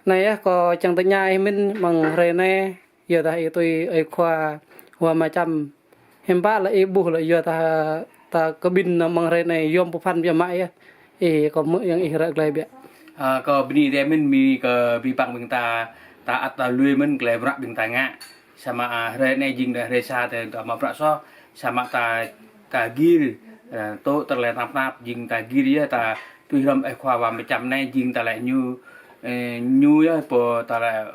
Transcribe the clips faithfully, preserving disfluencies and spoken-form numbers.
Anai yơh, kâo čang tơña ih mĭn mơ̆ng hrơi anai, yua dah ih tui ơi khua Wa Ama Čăm. Hiư̆m pă lĕ ih ƀuh lĕ yua dah ta kơ ƀing anai mơ̆ng hrơi anai yom pơphan biă mă yơh. Ih kâo hmư̆ yang ih ră glai biă. Ơ, kâo bơni dêh mĭn, bơni kơ abih bang ƀing ta, ta ăt ta lui mĭn glai bruă ƀing ta ngă. Samơ̆, ơ, hrơi anai jing dah hrơi sa tơ ta mă bruă soh, samơ̆ ta, ta gir, ơ, tŏ tơlơi tơnap tap, jing ta gir yơh ta tui hrŏm ơi khua Wa Ama Čăm anai, jing ta lĕ ñu, ơ, ñu yơh pô ta lĕ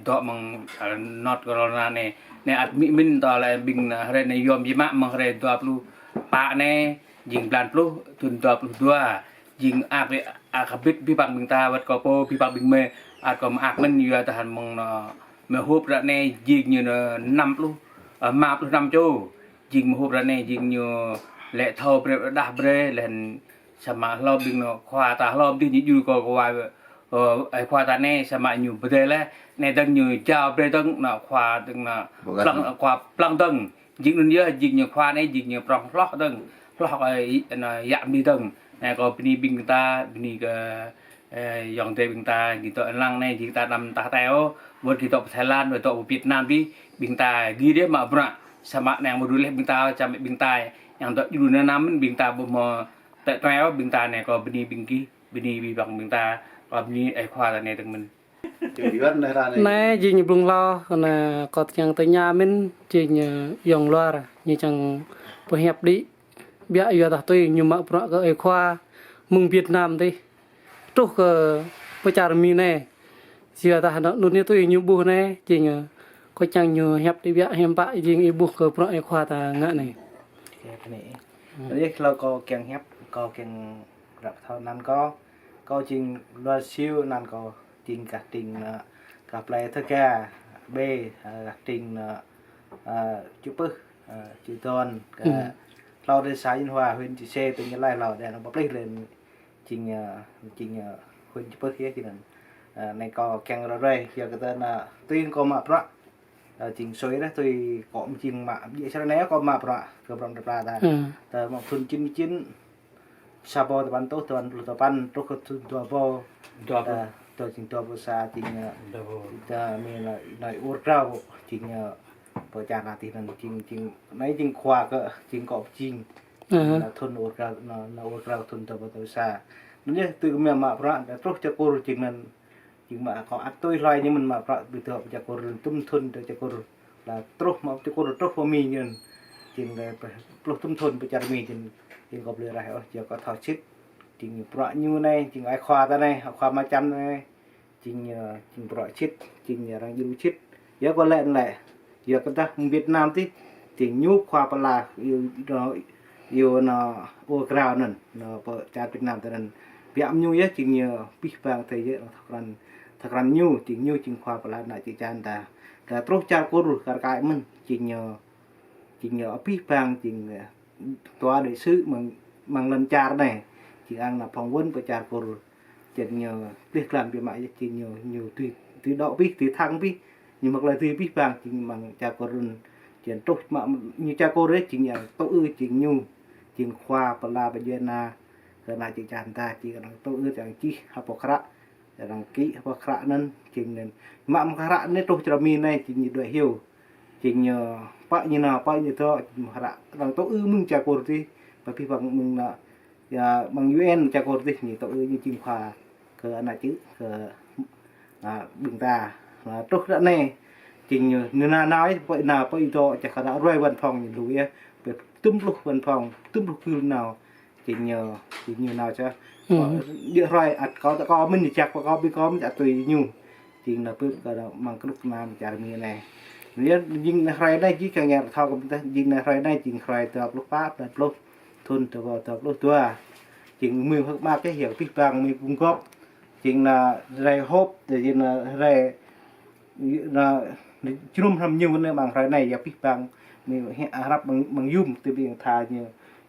dŏ mơ̆ng, ơ, nŏt corona anai. Anai ăt hmư̆ mĭn ta lĕ ƀing, ơ, hrơi anai yom biă mă mơ̆ng hrơi dua pluh pă anai, jing blan pluh, thun dua pluh dua. Jing ăt, ăt kơ ƀĭt abih bang ƀing ta wơ̆t kơ pô, abih bang ƀing mơi, ăt kơ mơak mĭn yua dah mơ̆ng anai, mơhŭp ră anai jing ñu anai năm pluh, ơ, rơma pluh năm čô. Jing mơhŭp ră anai jing ñu lĕ thâo brơi, đah brơi, laih samơ̆ hlâo ƀing anai khua ta hlâo dih ñu djru kơ khua, ơ, ơi khua ta anai samơ̆ ñu pơdơi laih, anai dơ̆ng ñu jao brơi dơ̆ng, anai khua dơ̆ng anai, plăng, khua plăng dơ̆ng. Jing anŭn yơh, jing ñu khua anai, jing ñu prŏng hloh dơ̆ng, hloh kơ ih, anai yă mơ̆n dơ̆ng. Anai kâo bơni ƀing ta, bơni kơ, ơ, ayŏng adơi ƀing ta, gih dŏ lăng anai, jing ta anăm tah teo, wơ̆t gih dŏ pơ Thái Lan, wơ̆t dŏ pơ Việt Nam dih, ƀing ta gir dêh mă bruă, samơ̆ anai mơ̆ djru laih ƀing ta, čăm ƀing ta, yang dŏ djru anai anăm mĭn ƀing ta ƀu hmâo tơ̆ tuai ôh, ƀing ta anai kâo bơni ƀing gih, bơni abih bang ƀing ta, kâo bơni ơi khua ta anai dơ̆ng mĭn. Anai jing ñu blung hlâo, anai kâo čang tơña mĭn, jing ñu ayŏng luar, ñu čang pơhiăp đĭ. Biă yua dah tui ñu mă bruă kơ ơi khua mơ̆ng Việt Nam dih. Truh kơ pơ čar Mi anai. Yua dah anŭn ñu tui ñu ƀuh anai, jing, ơ, kâo čang ñu hiăp đĭ biă hiư̆m pă jing ih ƀuh kơ bruă ơi khua ta ngă anai. Yơh, hlâo kâo kiăng hiăp, kâo kiăng ră thâo anăn kâo. Kâo jing luar Siu anăn kâo. Jing gah tring anai, gah plơi Thơ Ga, bê, ơ, gah tring anai, ơ, Čư̆ Pưh, ơ, Čư̆ Don, gah hlâo dêh xã Yên Hòa, huyện Chư Sê, tỉnh Gia Lai, hlâo dêh anai pơplih lĕ jing, ơ, jing, ơ, huyện Čư̆ Pưh yơh, jing anŭn. Ơ, anai kâo kiăng ră ruai, yua kơ tơlơi anai, tui kâo mă bruă, ơ, jing sui dah tui kâo jing mă, jing sui anai kâo mă bruă, kơ bruă mơdră pla ta. Tơ mơ̆ng thun chín mươi chín, sa rơbâo tơpăn rơtuh, tơpăn pluh tơpăn, truh kơ thun dua rơbâo. Dua rơbâo. Ơ, tơ jing dua rơbâo sa, jing, ơ, dua rơbâo. Tơ mĭn anai, anai ur krao, jing, ơ, pơ čar anai tih anŭn, jing, jing, anai jing khua kơ, jing kâo pơjing. Anai thun ur krao, anai, anai ur krao thun dua rơbâo sa. Anŭn yơh, tui kơ mă bruă, dah truh čar Kur jing anŭn, jing mă kâo ăt tui hloi ñu mơ̆n mă bruă ƀu dŏ pơ čar Kur, tŭm thun dŏ čar Kur. Laih truh mă pơ čar Kur truh pơ Mi ñu. Jing laih pluh tŭm thun pơ čar Mi jing, jing kâo ƀu lĕ raih ôh, yua kâo thâo sĭt. Jing bruă ñu anai, jing ơi khua ta anai, ơi khua Ama Čăm anai. Jing, ơ, jing bruă sĭt, jing, ơ, arăng djru sĭt. Yua kơ lĕ lĕ. Yua kơ dah mơ̆ng Việt Nam tih, jing ñu khua pơala, yua, yua anai ur krao anŭn, anai pơ čar Việt Nam ta anŭn. Biă mơ̆ng ñu yơh, jing ñu abih bang tơ yơh, thâo krăn, thâo krăn ñu, jing ñu, jing khua pơala ană čư̆ čan ta. Dah truh čar Kur, kar kaĭ mơ̆n, jing ñu, jing ñu abih bang, jing, ơ, tơtua đại sứ mơ̆ng, mơ̆ng lŏn čar anai. Jing arăng nao phỏng vấn pơ čar Kur. Jing ñu plih klan biă mă yơh, jing ñu, ñu tui, tui dŏ abih, tui thăng abih. Ñu mă tơlơi tui abih bang, jing mơ̆ng čar Kur anŭn. Jing truh mă ñu čar Kur yơh, jing ñu tŭ ư, jing ñu. Jing khua pơala pơdjai anai. Kơ ană čư̆ čan ta, jing arăng tŭ ư, arăng čih, hơpă kră. Arăng kĭ hơpă kră anŭn, jing anŭn. Mă mơ̆ng kră anai truh čar Mi anai, jing ñu đuaĭ hyu. Jing ñu pă ñu nao, pă ñu dŏ, jing mơ̆ng kră. Arăng tŭ ư mơ̆ng čar Kur tih, pơ abih bang mơ̆ng anai, yua, mơ̆ng U N čar Kur tih, ñu tŭ ư ñu jing khua kơ ană čư̆, kơ, ơ, ƀing ta. Ơ, truh ră anai, jing ñu, ñu nao nao, pơ nao, pơ dŏ, čar kơ ană ruai văn phòng ñu lui yơh, pơ tŭm pluh văn phòng, tŭm pluh gưl nao. Jing ñu, jing ñu nao čơ. Djơ̆ hrơi ăt kâo, kâo mĭn jak pơ kâo ƀing kâo mĭn jak tui ñu. Jing nao pưp kơ mơ̆ng kơnuk kơna čar Mi anai. Yua jing hrơi anai jing kiăng ngă thâo kơ ƀing ta, jing hrơi anai jing hrơi dua pluh pă, dua pluh, thun dua rơbâo dua pluh dua. Jing mơ̆ng hơ̆k mơak yơh, abih bang mơ̆ng gum gŏp. Jing anai hrơi họp, jing anai hrơi anai, jơnum hrăm ñu anai mơ̆ng hrơi anai, yua abih bang, mơ̆ng hia-, hrăp mơ̆ng, mơ̆ng yum, tui ƀing tha ñu,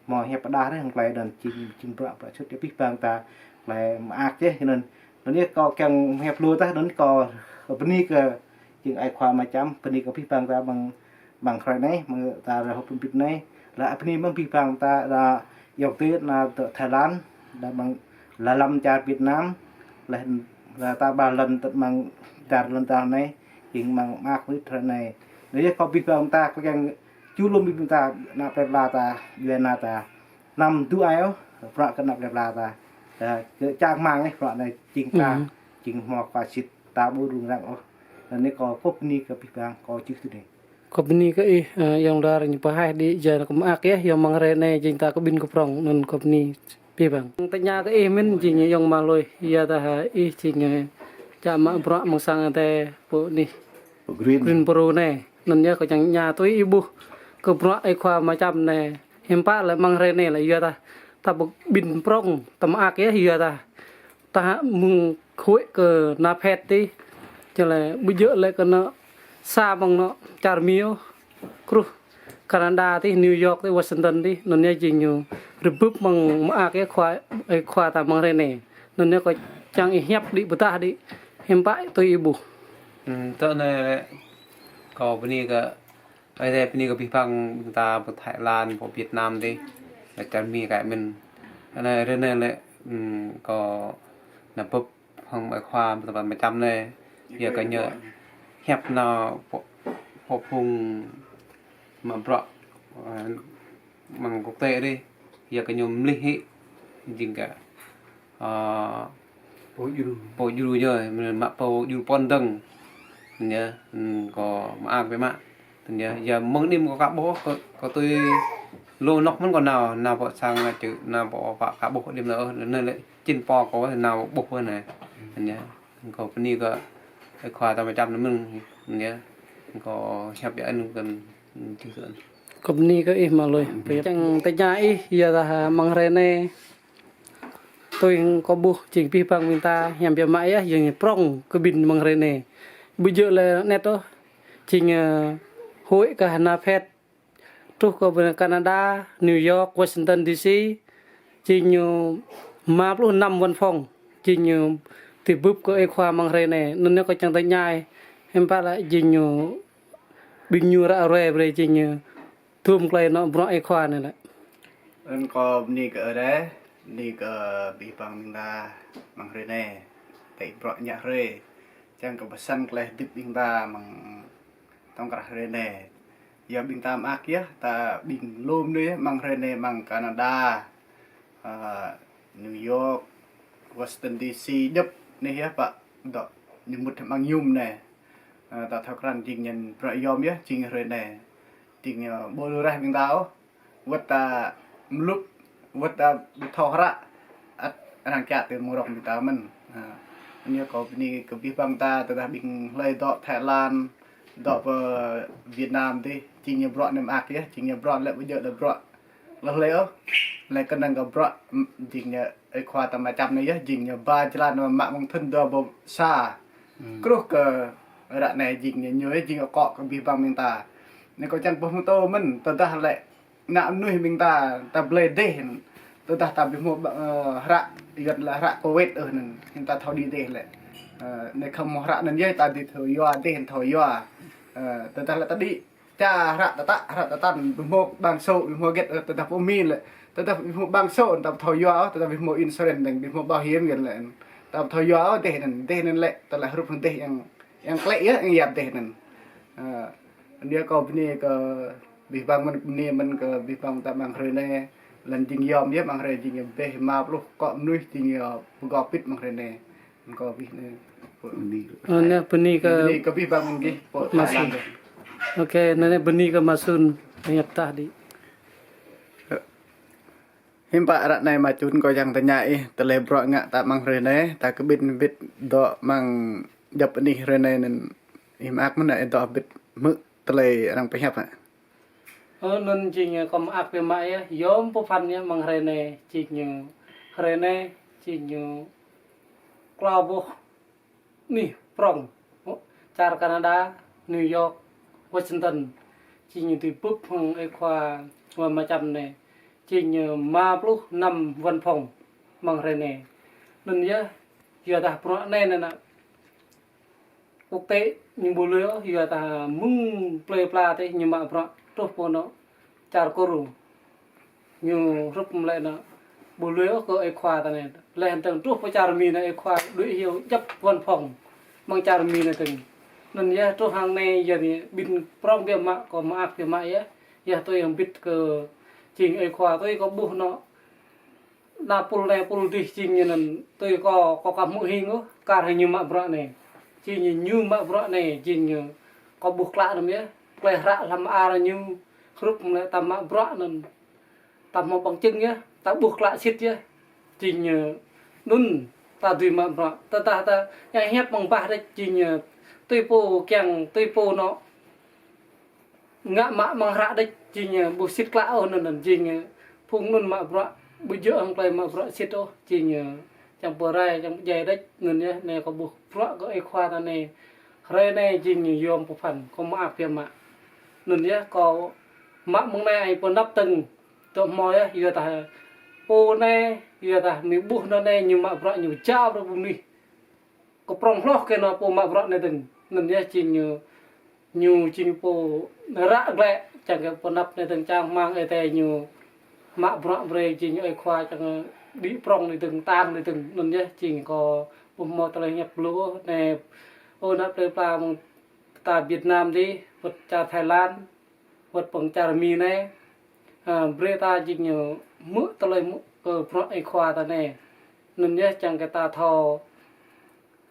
mơ̆ng hiăp pơđar anai, hăng tơlơi anŭn, jing, jing bruă, bruă sut, yua abih bang ta, tơlơi mơak yơh, anŭn. Anŭn yơh kâo kiăng hiăp lu tah, anŭn kâo bơni kơ, jing ơi khua Ama Čăm, bơni kơ abih bang ta mơ̆ng, mơ̆ng hrơi anai, mơ̆ng ta rơhôp pơƀit anai, laih bơni mơ̆ng abih bang ta, dah ayŏng adơi anai tơ Thái Lan, dah mơ̆ng, laih lăm čar Việt Nam, laih Là ta ba lŏn tơ̆t mơ̆ng čar lŏn ta anai, jing mơ̆ng mơak wĭt ră anai. Anai yơh kâo abih bang ta, kâo kiăng ču lŏm abih bang ta, ană plơi pla ta, djuai ania ta. Anăm tŭ ai ôh, bruă kơ ană plơi pla ta. Ơ, kơ čang rơmang ih, bruă anai jing ta, jing hmâo khua sĭt ta ƀu rŭng răng ôh. Anai kâo pơpŭ bơni kơ abih bang, kâo čih tui anai. Kâo bơni kơ ih, ơ, ayŏng adơi ñu pơhaih đĭ, jing kâo mơak yơh, yua mơ̆ng hrơi anai jing ta kơ ƀing kơ prŏng, anŭn kâo bơni abih bang. Tơña kơ ih mơ̆n jing ayŏng Ama Lui, yua dah ih jing, ơ, čă mă bruă mơ̆ng sang Ơi Adai pơ anih Green. Green Pro anai. Anŭn yơh kâo čang tơña tui ih ƀuh kơ bruă ơi khua Ama Čăm anai. Hiư̆m pă lĕ mơ̆ng hrơi anai lĕ yua dah ta ƀing prŏng ta mơak yơh yua dah ta mơ̆ng huĭ kơ ană phet tih. Čang lĕ ƀu djơ̆ lĕ kơ anŏ sa mơ̆ng anŏ čar Mi ôh, truh Canada tih, New York tih, Washington tih, anŭn yơh jing ñu rơbưp mơ̆ng mơak yơh khua, ơi khua ta mơ̆ng hrơi anai. Anŭn yơh kâo čang ih hiăp đĭ pơdah đĭ, hiư̆m pă tui ih ƀuh. Ơ, tơ anai kâo bơni kơ Ơi Adai bơni kơ abih bang ƀing ta pơ Thái Lan, pơ Việt Nam tih, lĕ čar Mi kơ mơ̆n. Anai hrơi anai lĕ, ưm, kâo nao bưp hăng ơi khua Ama Čăm anai, yua kơ ñu hiăp nao pơ, pơ phung mă bruă, ơ, mơ̆ng quốc tế dih, yua kơ ñu mlih hĭ, jing kơ, ơ, pô djru. Pô djru ñu, mă pô djru pô dơ̆ng. Anŭn yơh, ưm, kâo mơak biă mă. Anŭn yơh, yua mơ̆ng anai kâo ka ƀuh, kâo, kâo tui lu anŏ mơ̆n kâo nao, nao pơ sang čư̆, nao pơ pă ka ƀuh đĭ mơ̆n ôh, anai lĕ čin pô kâo nao ƀuh anai. Anŭn yơh, kâo bơni kơ ơi khua ta Ama Čăm anai mơ̆n, anŭn yơh, kâo hiăp biă anŭn kơ čih tui anŭn. Kâo bơni kơ ih Ama Lui. Čang tơña ih, yua dah mơ̆ng hrơi anai tui kâo ƀuh jing abih bang ƀing ta hiam biă mă yơh, jing prŏng kơ ƀing mơ̆ng hrơi anai. Ƀu djơ̆ lĕ anet ôh, jing, ơ, huĭ kơ ană phet truh kơ ƀing Canada, New York, Washington D C, jing ñu rơma pluh năm văn phòng, jing ñu rơbưp kơ ơi khua mơ̆ng hrơi anai. Anŭn yơh kâo čang tơña ih, hiư̆m pă lĕ jing ñu ƀing ñu ră ruai brơi jing ñu tŭm tơlơi anŏ bruă ơi khua anai lĕ. Anŭn kâo bơni kơ Ơi Adai, bơni kơ abih bang ƀing ta mơ̆ng hrơi anai, tơl bruă ngă hrơi, čang kơ pơsăn tơlơi hơdip ƀing ta mơ̆ng tŏng krah hrơi anai. Yua ƀing ta mơak yơh, ta ƀing lŏm anai yơh, mơ̆ng hrơi anai mơ̆ng Canada, ơ, New York, Washington D C, djŏp anai yơh pă, dŏ ñu mŭt mơ̆ng yŭm anai. Ơ, ta thâo krăn jing ñu bruă yom yơh, jing hrơi anai. Jing, ơ, ƀu lu rah ƀing ta ôh. Wơ̆t ta mlŭk, wơ̆t ta ƀu thâo hră, ăt arăng kiaŏ tui mơ̆ng rŏng ƀing ta mơ̆n. Ơ, anai kâo bơni kơ abih bang ta, tơdah ƀing hlơi dŏ Thái Lan, dŏ pơ Việt Nam tih, jing ñu bruă anai mơak yơh, jing ñu bruă lĕ ƀu djơ̆ lĕ bruă lơh lĕ ôh. Lĕ kơnơ̆ng kơ bruă, ưm, jing ñu ơi khua ta Ama Čăm anai yơh, jing ñu ba jơlan mă mơ̆ng thŭn dua ƀâo sa. Truh kơ ră anai jing ñu, ñu yơh jing akŏ kơ abih bang ƀing ta. Anai kâo čang pơhmutu mơ̆n, tơdah lĕ ană mơnuih ƀing ta, ta blơi dêh, tơdah ta ƀu hmâo, ơ, hră, yua lĕ hră Covid ôh anŭn, ta thâo đĭ dêh lĕ. Ơ, anai khŏm hmâo hră anŭn yơh ta dưi thâo yua dêh, thâo yua. Ơ, tơdah lĕ ta đĭ ča hră tơtă, hră tơtăn, ƀu hmâo ƀang sô, ƀu hmâo hơget, ơ, tơdah pơmĭn lĕ. Tơdah ƀu hmâo ƀang sô, ta ƀu thâo yua ôh, tơdah ƀu hmâo insurance, ƀu hmâo bảo hiểm hơget lĕ. Ta ƀu thâo yua ôh dêh anŭn, dêh anŭn lĕ, tơlơi hrup hăng dêh yang, yang klĕ yơh, yang yap dêh anŭn. Ơ, anai kâo bơni kơ abih bang mơ̆n, bơni mơ̆n kơ abih bang ta mơ̆ng hrơi anai, lŏn jing yom yơh mơ̆ng hrơi jing yom bĕ rơma pluh akŏ mơnuih jing yom pơgop pit mơ̆ng hrơi anai. Kâo bơni anai. Ơ, anai bơni kơ, bơni kơ abih bang mơ̆n gih, pô Ama Sun. Anai. Ôkê, anai bơni kơ Ama Sun, hiăp tah đĭ. Hiư̆m pă ră anai Ama Čun kâo čang tơña ih, tơlơi bruă ngă ta mơ̆ng hrơi anai, ta kơ ƀing ƀit dŏ mơ̆ng djŏp anih hrơi anai anŭn ih mơak mơ̆n, ih dŏ ƀit hmư̆ tơlơi arăng pơhiăp hă? Ơ, anŭn jing kâo mơak biă mă yơh, yom pơphan yơh mơ̆ng hrơi anai, jing ñu hrơi anai, jing ñu klâo boh anih prŏng, čar Canada, New York, Washington, jing ñu dưi bưp hăng ơi khua Ama Čăm anai, jing ñu rơma pluh năm văn phòng mơ̆ng hrơi anai. Anŭn yơh, yua dah bruă anai anŭn, quốc tế ñu ƀu lui ôh, yua dah mơ̆ng plơi pla tih ñu mă bruă truh pơ anŏ čar Kur. Ñu hrup mơ̆ lĕ anŏ Ƀu lui ôh kơ ơi khua ta anai. Laih dơ̆ng truh pơ čar Mi anai ơi khua đuaĭ hyu djŏp văn phòng mơ̆ng čar Mi anai dơ̆ng. Anŭn yơh truh hăng anai yơh anai ƀing prong biă mă kâo mơak biă mă yơh. Yơh tui hăng bit kơ jing ơi khua tui kâo ƀuh anŏ. Ană pul anai pul adih jing ñu anŭn tui kâo, kâo aka hmư̆ hing ôh, kar hăng ñu mă bruă anai. Jing ñu, ñu mă bruă anai, jing ñu kâo ƀuh klă anŭn yơh. Tơlơi hră hlăm ar ñu hrup mơ̆ lĕ ta mă bruă anŭn. Ta hmâo bằng chứng yơh, ta ƀuh klă sĭt yơh. Jing ñu anŭn ta dưi mă bruă. Tơdah ta yang hiăp mơ̆ng bah đĕč jing ñu tui pô kiăng, tui pô anŏ ngă mă mơ̆ng hră đĕč jing ñu ƀu sĭt klă ôh anŭn, anŭn jing ñu phung anŭn mă bruă ƀu djơ̆ hăng tơlơi mă bruă sĭt ôh jing ñu čang pơrai čang pơdjai đĕč anŭn yơh. Anai kâo ƀuh bruă kơ ơi khua ta anai. Hrơi anai jing ñu yom pơphan, kâo mơak biă mă. Anŭn yơh kâo mă mơ̆ng anai ai pơnăp tơ̆ng tŏ hmâo yơh, yua dah pô anai, yua dah mơnuih ƀuh anŭn anai ñu mă bruă ñu jao brơi pơmih. Kơ prong hloh kơ anŏ pô mă bruă anai dơ̆ng. Anŭn yơh jing ñu, ñu jing pô ră glĕ čang kơ pơnăp anai dơ̆ng čang hmang ơi adai ñu mă bruă brơi jing ñu ơi khua čang đĭ prong anai dơ̆ng, tang anai dơ̆ng. Anŭn yơh jing kâo ƀu hmâo tơlơi hiăp lu ôh anai. Ơ ană plei pla mơ̆ng ta Việt Nam dih, wơ̆t čar Thái Lan, wơ̆t pơ̆ng čar Mi anai. Ha, brơi ta jing ñu hmư̆ tơlơi hmư̆ kơ bruă ơi khua ta anai. Anŭn yơh čang kơ ta thâo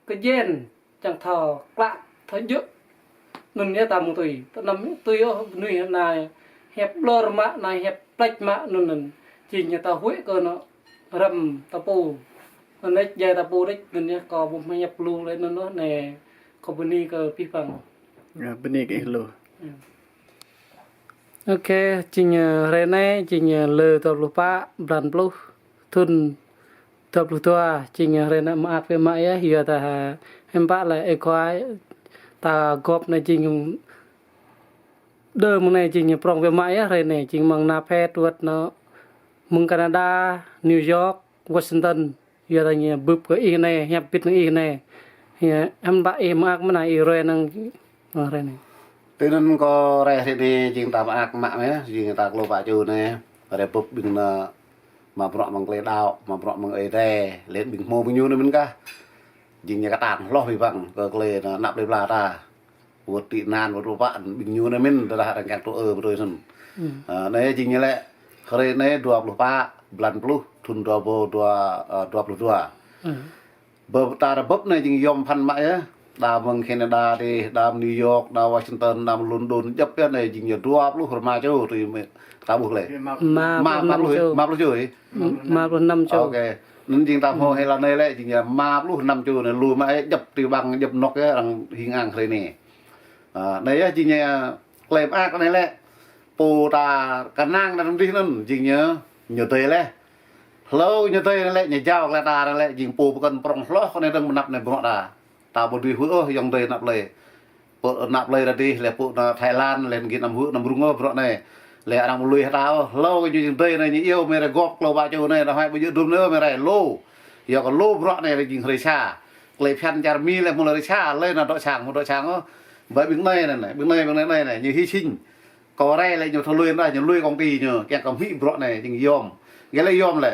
kơjĕn, čang thâo klă, thâo djơ̆. Anŭn yơh ta mơ̆ng tui. Tơ anăm tui ôh mơnuih anai hiăp ƀlŏr mă, anai hiăp pleč mă anŭn anŭn. Jing ñu ta huĭ kơ anŏ răm ta pô. Anai djai ta pô đĕč, anŭn yơh kâo ƀu hmâo hiăp lu lĕ anŭn ôh, anai kâo bơni kơ abih bang. Yơh, bơni kơ ih lu. Yơh. Ôkê, jing, ơ, hrơi anai, jing, ơ, lơ dua pluh pă, blan pluh, thŭn dua pluh dua, jing, ơ, hrơi anai mơak biă mă yơh, yua dah, ơ, hiư̆m pă lĕ ơi khua ta gŏp anai jing, đơ mơ̆ng anai jing prong biă mă yơh, hrơi anai jing mơ̆ng anăp hĕ tuăt anŏ mơ̆ng Canada, New York, Washington, yua dah ñu bưp kơ ih anai, hiăp bit hăng ih anai. Hiư̆m pă ih mơak mơ̆n ih ruai năng, ơ, hrơi anai. Tui anŭn kâo rai hrơi anai jing ta mơak mă mơ̆n, jing ta klâo pă čô anai. Rai bưp ƀing anŏ mă bruă mơ̆ng tơlơi đaŏ, mă bruă mơ̆ng ơi adai, lĕ ƀing hmâo ƀing ñu anai mơ̆n kah. Jing ñu kơtang hloh abih bang kơ tơlơi anŏ anăp plei pla ta. Wơ̆t tị nạn, wơ̆t rơpă, ƀing ñu anai mơ̆n, tơdah arăng kiăng tŭ ư brơi anŭn. Hmm. Ơ, anai jing ñu lĕ, hrơi anai dua pluh pă, blan pluh, thŭn dua rơbâo dua, ơ, dua pluh dua. Hmm. Bơ ta rơbâo anai jing yom pơphan mă yơh. Đa mơ̆ng Canada dih, đa mơ̆ng New York, đa Washington, đa mơ̆ng London, djŏp yơh anai jing ñu dua pluh rơma čô tui mơ̆ ta ƀuh lĕ. Rơma pluh năm čô. Rơma pluh čô, ih. Rơma pluh năm čô. Ôkê. Anŭn jing ta hmâo hĭ lă anai lĕ, jing ñu rơma pluh năm čô anai lu mă yơh, djŏp tui ƀang, djŏp anŏ yơh, arăng hing ang hrơi anai. Ơ, anai yơh jing ñu, ơ, tơlơi mơak anai lĕ. Pô ta kơnang anŭn dih anŭn, jing ñu, ñu dơi lĕ. Hlâo ñu dơi anai lĕ, ñu jao kơ ta anai lĕ, jing pô pơkŏn prong hloh kơ anai dơ̆ng mơ̆ng anăp anai bruă ta. Ta ƀu dưi huĭ ôh, ayŏng adơi anăp plei. Pô anăp plei ta dih, lĕ pô anŏ Thái Lan, lĕ git anăm huĭ anăm rŭng ôh bruă anai. Lĕ arăng ƀu lui hĭ ta ôh, hlâo ñu jing dơi anai ñu iâu mơ̆ rai gŏp klâo pă čô anai, anăm huĭ ƀu djơ̆ dum anai ôh mơ̆ rai lu. Yua kơ lu bruă anai lĕ jing hrơi sa. Tơlơi phiăn čar Mi lĕ mơ̆ lĕ hrơi sa, lĕ anăm dŏ sang, mơ̆ dŏ sang ôh. Ƀơi ƀing anai anai, ƀing anai, ƀing anai anai, ñu hy sinh. Kâo rai lĕ ñu thâo lui anai, ñu lui công ty ñu, kiăng kơ hmư̆ bruă anai, jing yom. Gơ̆ lĕ yom lĕ.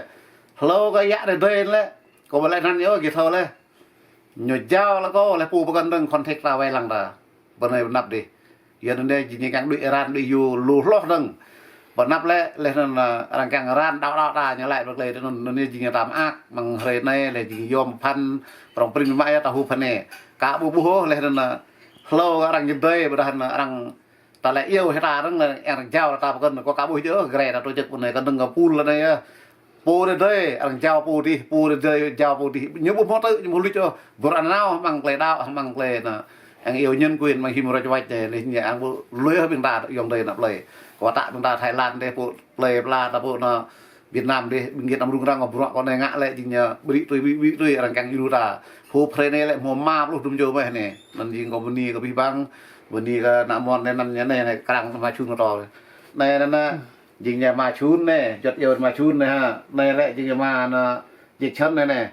Hlâo kơ yă anai dơi anai lĕ. Kâo ƀu lĕ anăn ñu, gih thâo lĕ. Ñu jao lĕ kâo, lĕ pô pơkŏn dơ̆ng contact ta wai lăng ta. Bơ anai pơanăp dih. Yua anŭn anai jing ñu kiăng đuaĭ ran đuaĭ yua lu hloh dơ̆ng. Pơanăp lĕ, lĕ anŭn, ơ, arăng kiăng ran đaŏ đaŏ ta ñu laĭ brơi lĕ anŭn, anŭn anai jing ñu ta mơak, mơ̆ng hrơi anai lĕ jing yom pơphan, prong prin mă yơh ta hŭp pơphan anai. Kâo ƀu ƀuh ôh lĕ anŭn, ơ, hlâo kơ arăng ñu dơi, ƀôdah anŭn arăng ta lĕ iâu hĭ ta arăng, arăng jao ta pơkŏn, kâo aka ƀuh djơ̆, gre ta tổ chức pơ anai, kơnơ̆ng kơ pul anai yơh. Pô dơi dơi, arăng jao pô dih, pô dơi dơi, jao pô dih. Ñu ƀu hmâo tơ̆, ñu ƀu hluč ôh. Bruă anai nao, hmăng tơlơi đaŏ, hmăng tơlơi anŭn. Arăng iâu nhân quyền, hmăng human rights anai, anai, ñu arăng ƀu lui ôh ƀing ta, ayŏng adơi anăp plei. Kâo aka ƀing ta Thái Lan dih, pô plei pla ta pô anŏ Việt Nam dih, ƀing git anăm rŭng răng, bruă kâo anai ngă lĕ, jing ñu ƀrĭ tui, ƀrĭ, ƀrĭ tui, arăng kiăng djru ta. Hŭp hrơi anai lĕ hmâo rơma pluh dum čô mơ̆ anai. Anŭn jing kâo bơni kơ abih bang, bơni kơ ană mon anai, anăn ñu anai, anai, krang ma čun kơ tŏ. Anai, anai, anai. Jing ñu ma čun anai, juăt iâu ma čun anai ha. Anai lĕ jing ñu ma anŏ Jek Čhŏn anai anai.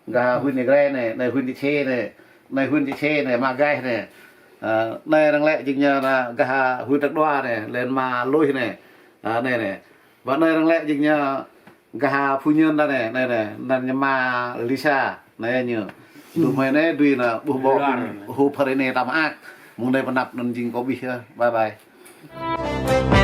Gah huyện Ia Grai anai, anai huyện Ia Khê anai. Anai huyện Ia Khê anai, ma Gaih anai. Ơ, anai arăng lĕ jing ñu anai gah huyện Dak Đoa anai, lĕ ma Lôih anai. Ơ, anai anai. Ƀă anai arăng lĕ jing ñu Gah phu nhân anai, anai, anai, anŭn ñu mă Lisa, anai ñu. Dua mơi anai, dua anai, ƀuh ƀô̆, hu phari anai tơma ak. Mơ̆ng anai pơanăp anŭn jing kơ ƀing, bye bye.